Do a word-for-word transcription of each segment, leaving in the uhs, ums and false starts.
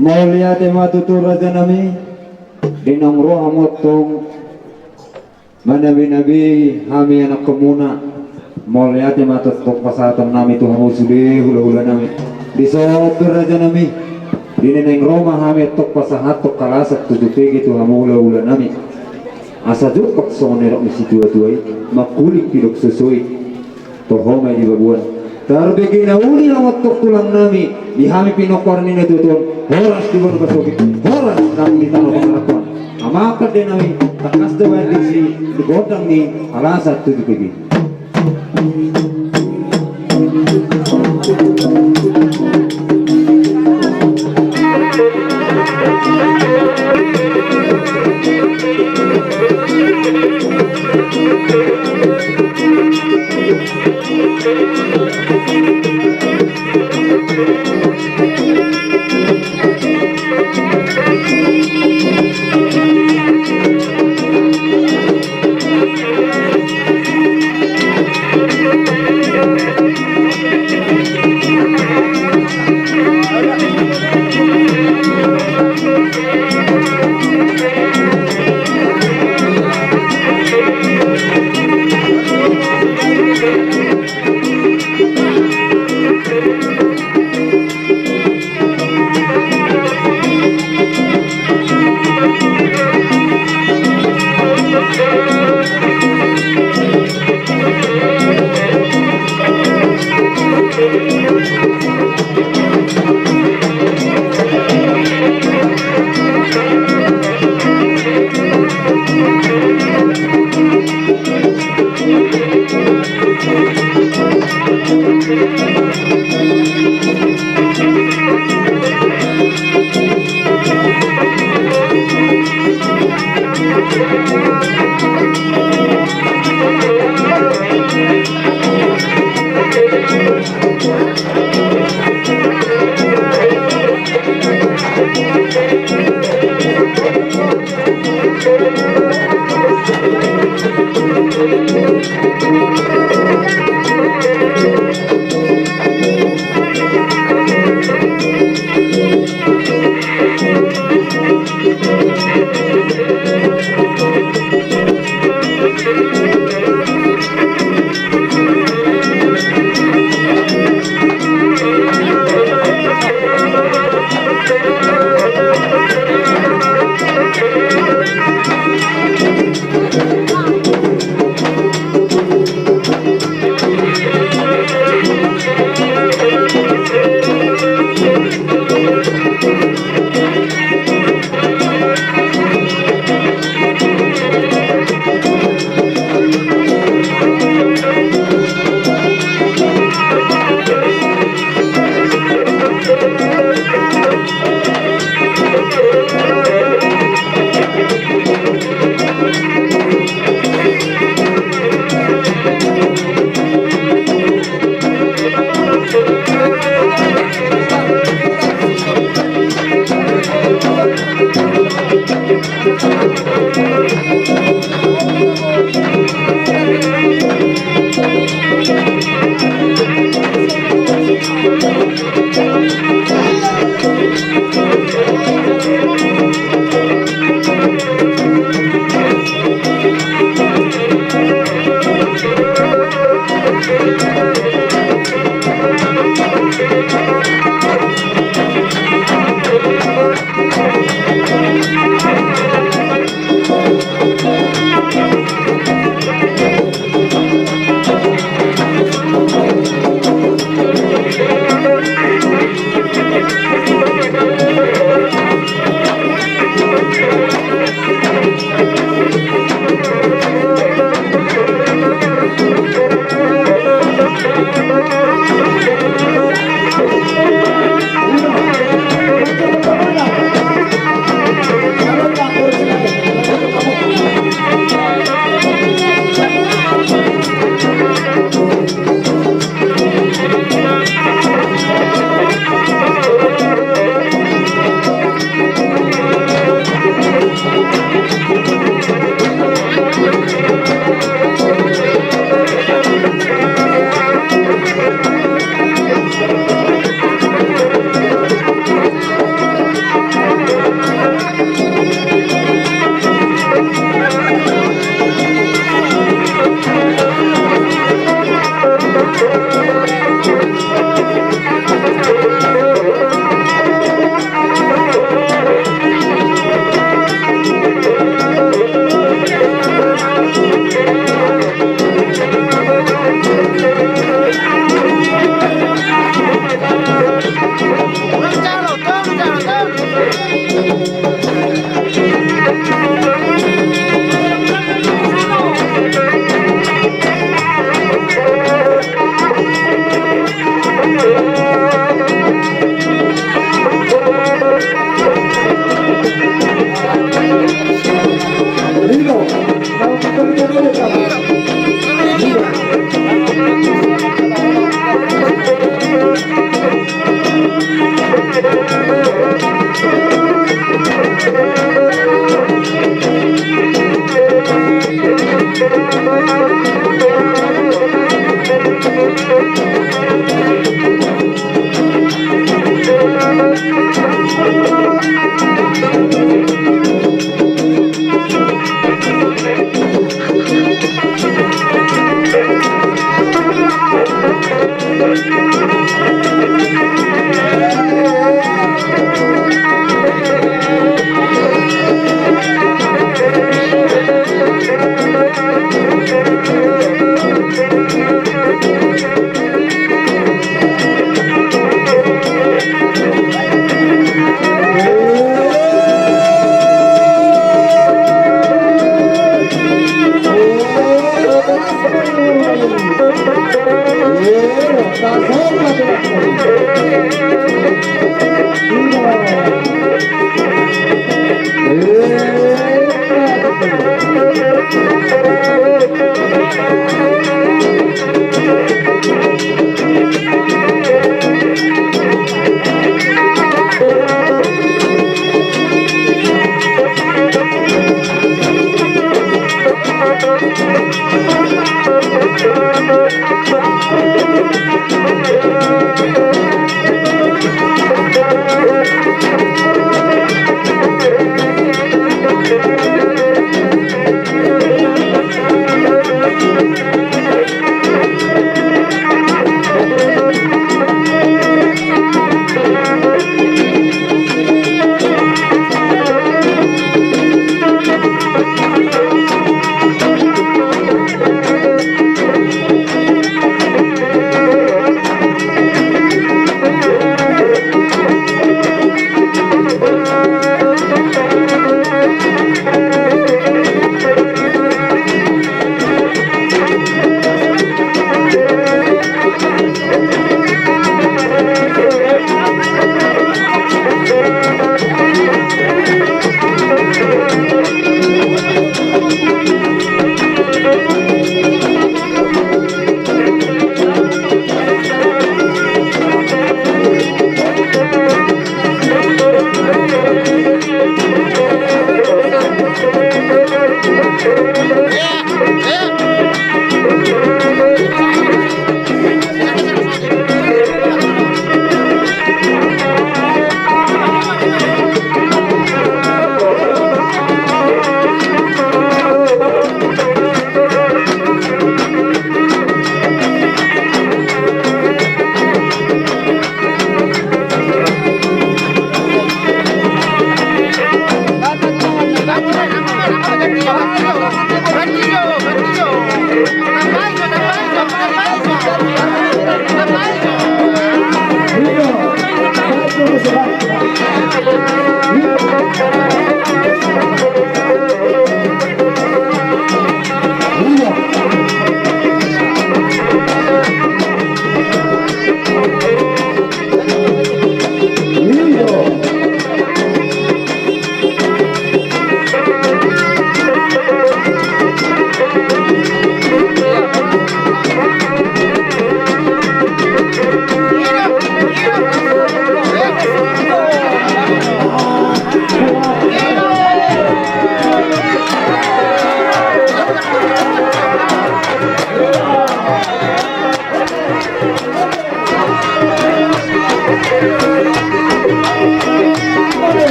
Mauliate ma tutu rajanami, di naung ro hamu antong manabinabi hami anakkonmuna. Mauliate ma antong pasahatonnami tu hamu sude hulahulanami. Dison pe rajanami, di na naeng ro ma hami antong pasahathon halasan tujuh pege tu hamu hulahulanami. Asa jumpang songon nidok ni situatua i, mangkuling pidok sosoi. Toho ma i di babuan. Tarbege na uli hamu antong tulangnami, di hami pinompar ni natuatua on, horas di bona pasogit, horas nang di tano pangarantoan. Amang pandenami, tangkas do bahen disi di gondang ni halasan tujuh pege.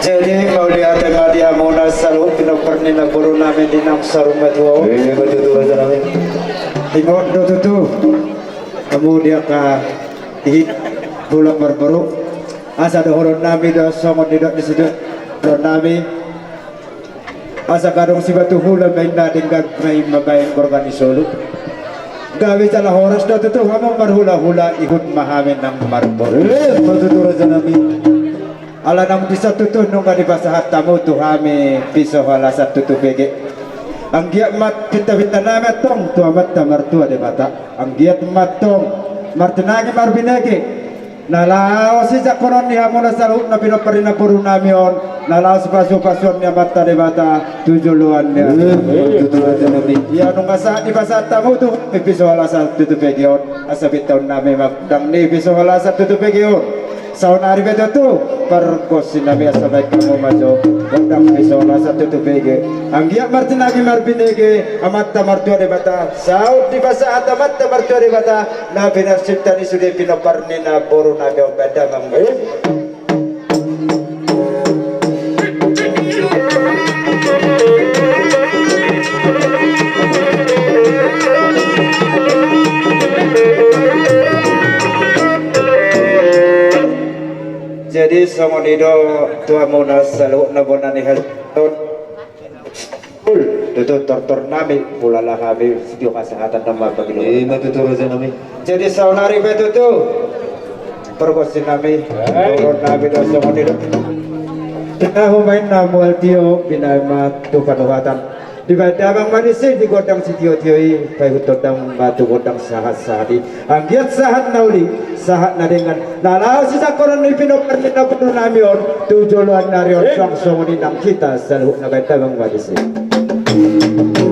Jadi mauliate ma di hamuna saluhut pinompar ni namboru nami di na saur matua on. Ima tutu raja nami. Ingot do tutu hamu di angka i, boru marboru. Asa dohonon nami do songon nidok ni sidok nami. Asa gadong sibatu hula ma inna, denggan ma i mambahen borngin ni solu. Gabe jala horas do tutu hamu marhulahula, ihut ma hami nang marboru. Ima tutu raja nami. Ala naung dison tutu nunga dipasahat hamu tu hami piso halasan tutu bege. Anggiat ma pintapinta nami antong tu Amanta Martua Debata. Anggiat ma antong martinangi marbinege. Na laho sijangkonon ni hamuna saluhut na pinompar ni namboru nami on, na laho sipasupasuon ni Amanta Debata tu joloan ni ari. Ima tutu raja nami. Ia nunga sahat dipasahat hamu tu hami piso halasan tutu bege on, asa pintaon nami ma godang ni piso halasan tutu bege on. Saonari pe tutu pargonsi nami, asa baen hamu ma jo godang piso halasan tutu bege. Anggiat martinangi marbinege Amanta Martua Debata, saut dipasahat Amanta Martua Debata na pinarsipta ni sude pinompar ni namboru nami on, baen damang. Jadi songon i do tu hamuna saluhut na bona ni hal on. Tutu tortor nami, hulala hami sitio hasahatan nama pagilo. Ima tutu raja nami. Jadi saonari pe tutu pargonsi nami, tortor nami do songon i do. Pinahu ma inna mual tio, pinahu ma tu panuhatan. Dibahen damang ma disi di gondang sitiotio i, paihuthon damang ma tu gondang sahatsahat i. Anggiat sahat na uli, sahat na denggan, na laho sisangkonon ni pinompar ni na boru nami on tu joloan ni ari on. Suang songon i nang hita saluhutna. Bahen damang ma disi.